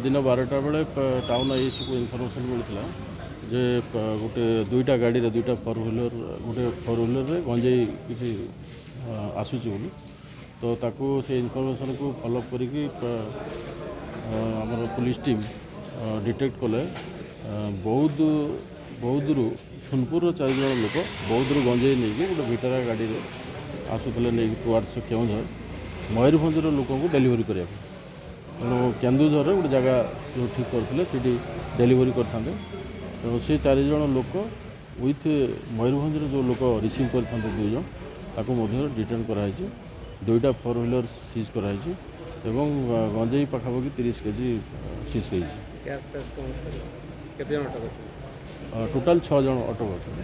ଦିନ 12ଟା ବେଳେ town ଆଇଆଇସିକୁ information ମିଳିଥିଲା ଯେ ଗୋଟେ ଦୁଇଟା ଗାଡ଼ିରେ, ଦୁଇଟା ଫୋର୍ ହ୍ୱିଲର୍, ଗୋଟେ ଫୋର୍ ହ୍ୱିଲର୍ରେ ଗଞ୍ଜେଇ କିଛି ଆସୁଛି ବୋଲି। ତ ତାକୁ ସେ ଇନଫର୍ମେସନ୍କୁ ଫଲୋଅପ୍ କରିକି ଆମର ପୋଲିସ ଟିମ୍ ଡିଟେକ୍ଟ କଲେ, ବୌଦ୍ଧରୁ ସୋନପୁରର ଚାରି ଜଣ ଲୋକ ବୌଦ୍ଧରୁ ଗଞ୍ଜେଇ ନେଇକି ଗୋଟେ ଭିଟାରା ଗାଡ଼ିରେ ଆସୁଥିଲେ, ନେଇକି ଟୁୱାର୍ଡ଼ସ୍ କେଉଁଝର, ମୟୂରଭଞ୍ଜର ଲୋକଙ୍କୁ ଡେଲିଭରି କରିବା ପାଇଁ। ତେଣୁ କେନ୍ଦୁଝରରେ ଗୋଟେ ଜାଗା ଯେଉଁ ଠିକ୍ କରିଥିଲେ, ସେଇଠି ଡେଲିଭରି କରିଥାନ୍ତେ। ତେଣୁ ସେ ଚାରି ଜଣ ଲୋକ ୱିଥ୍ ମୟୂରଭଞ୍ଜର ଯେଉଁ ଲୋକ ରିସିଭ୍ କରିଥାନ୍ତେ ଦୁଇ ଜଣ, ତାକୁ ମଧ୍ୟ ଡିଟେନ୍ କରାହେଇଛି। ଦୁଇଟା ଫୋର୍ ହ୍ୱିଲର୍ ସିଜ୍ କରାହେଇଛି ଏବଂ ଗଞ୍ଜେଇ ପାଖାପାଖି 30 କେଜି ସିଜ୍ ହେଇଛି। କ୍ୟାସ୍ ଫ୍ୟାସ୍ କ'ଣ କରିବ? କେତେ ଜଣ ଅଟକ ଅଛନ୍ତି? ଟୋଟାଲ୍ ଛଅ ଜଣ ଅଟକ ଅଛନ୍ତି।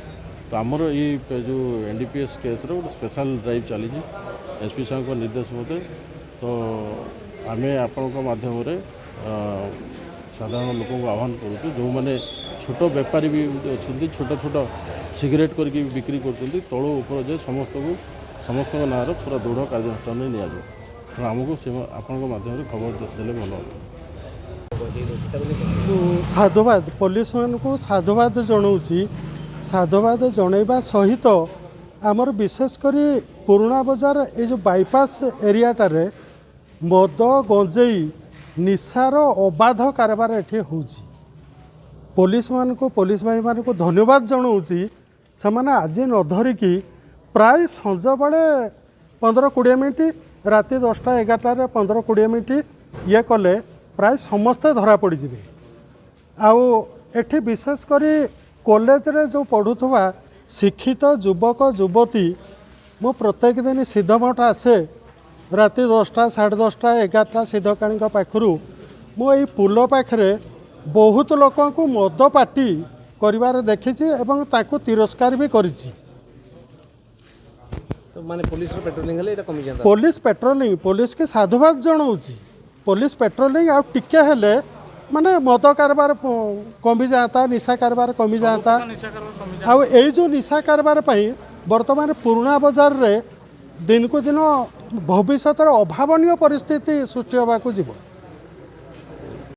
ତ ଆମର ଏଇ ଯେଉଁ ଏନ୍ଡିପିଏସ୍ କେସ୍ର ଗୋଟେ ସ୍ପେଶାଲ୍ ଡ୍ରାଇଭ୍ ଚାଲିଛି ଏସ୍ ପି ସାର୍ଙ୍କ ନିର୍ଦ୍ଦେଶ ମତେ। ତ ଆମେ ଆପଣଙ୍କ ମାଧ୍ୟମରେ ସାଧାରଣ ଲୋକଙ୍କୁ ଆହ୍ୱାନ କରୁଛୁ, ଯେଉଁମାନେ ଛୋଟ ବେପାରୀ ବି ଅଛନ୍ତି, ଛୋଟ ଛୋଟ ସିଗାରେଟ୍ କରିକି ବି ବିକ୍ରି କରୁଛନ୍ତି, ତଳୁ ଉପର ଯେ ସମସ୍ତଙ୍କୁ, ସମସ୍ତଙ୍କ ନାଁରେ ପୁରା ଦୃଢ଼ କାର୍ଯ୍ୟାନୁଷ୍ଠାନ ନିଆଯିବ। ତେଣୁ ଆମକୁ ସେ ଆପଣଙ୍କ ମାଧ୍ୟମରେ ଖବର ଦେଲେ ଭଲ ହେବ। ଗଞ୍ଜେଇ ଦେଉଛି, ତାକୁ ନେଇ କ'ଣ? ସାଧୁବାଦ, ପୋଲିସମାନଙ୍କୁ ସାଧୁବାଦ ଜଣାଉଛି। ସାଧୁବାଦ ଜଣାଇବା ସହିତ ଆମର ବିଶେଷ କରି ପୁରୁଣା ବଜାର, ଏଇ ଯେଉଁ ବାଇପାସ୍ ଏରିଆଟାରେ ମଦ, ଗଞ୍ଜେଇ, ନିଶାର ଅବାଧ କାରବାର ଏଠି ହେଉଛି। ପୋଲିସମାନଙ୍କୁ, ପୋଲିସ ଭାଇମାନଙ୍କୁ ଧନ୍ୟବାଦ ଜଣାଉଛି। ସେମାନେ ଆଜି ନ ଧରିକି ପ୍ରାୟ ସଞ୍ଜବେଳେ 15-20 ମିନିଟ୍, ରାତି 10ଟା 11ଟାରେ 15-20 ମିନିଟ୍ ଇଏ କଲେ ପ୍ରାୟ ସମସ୍ତେ ଧରା ପଡ଼ିଯିବେ। ଆଉ ଏଠି ବିଶେଷ କରି କଲେଜରେ ଯେଉଁ ପଢ଼ୁଥିବା ଶିକ୍ଷିତ ଯୁବକ ଯୁବତୀ, ମୁଁ ପ୍ରତ୍ୟେକ ଦିନ ସିଦ୍ଧମଠ ଆସେ ରାତି 10ଟା, 10:30, 11ଟା, ସିଦ୍ଧକାଳୀଙ୍କ ପାଖରୁ। ମୁଁ ଏଇ ପୁଲ ପାଖରେ ବହୁତ ଲୋକଙ୍କୁ ମଦ ପାର୍ଟି କରିବାର ଦେଖିଛି ଏବଂ ତାକୁ ତିରସ୍କାର ବି କରିଛି। ତ ମାନେ ପୋଲିସର ପେଟ୍ରୋଲିଂ ହେଲେ ଏଇଟା କମିଯାନ୍ତା? ପୋଲିସ ପେଟ୍ରୋଲିଂ, ପୋଲିସକି ସାଧୁବାଦ ଜଣାଉଛି। ପୋଲିସ ପେଟ୍ରୋଲିଂ ଆଉ ଟିକେ ହେଲେ ମାନେ ମଦ କାରବାର କମିଯାଆନ୍ତା, ନିଶା କାରବାର କମିଯାଆନ୍ତା। ଆଉ ଏଇ ଯେଉଁ ନିଶା କାରବାର ପାଇଁ ବର୍ତ୍ତମାନ ପୁରୁଣା ବଜାରରେ ଦିନକୁ ଦିନ ଭବିଷ୍ୟତରେ ଅଭାବନୀୟ ପରିସ୍ଥିତି ସୃଷ୍ଟି ହେବାକୁ ଯିବ।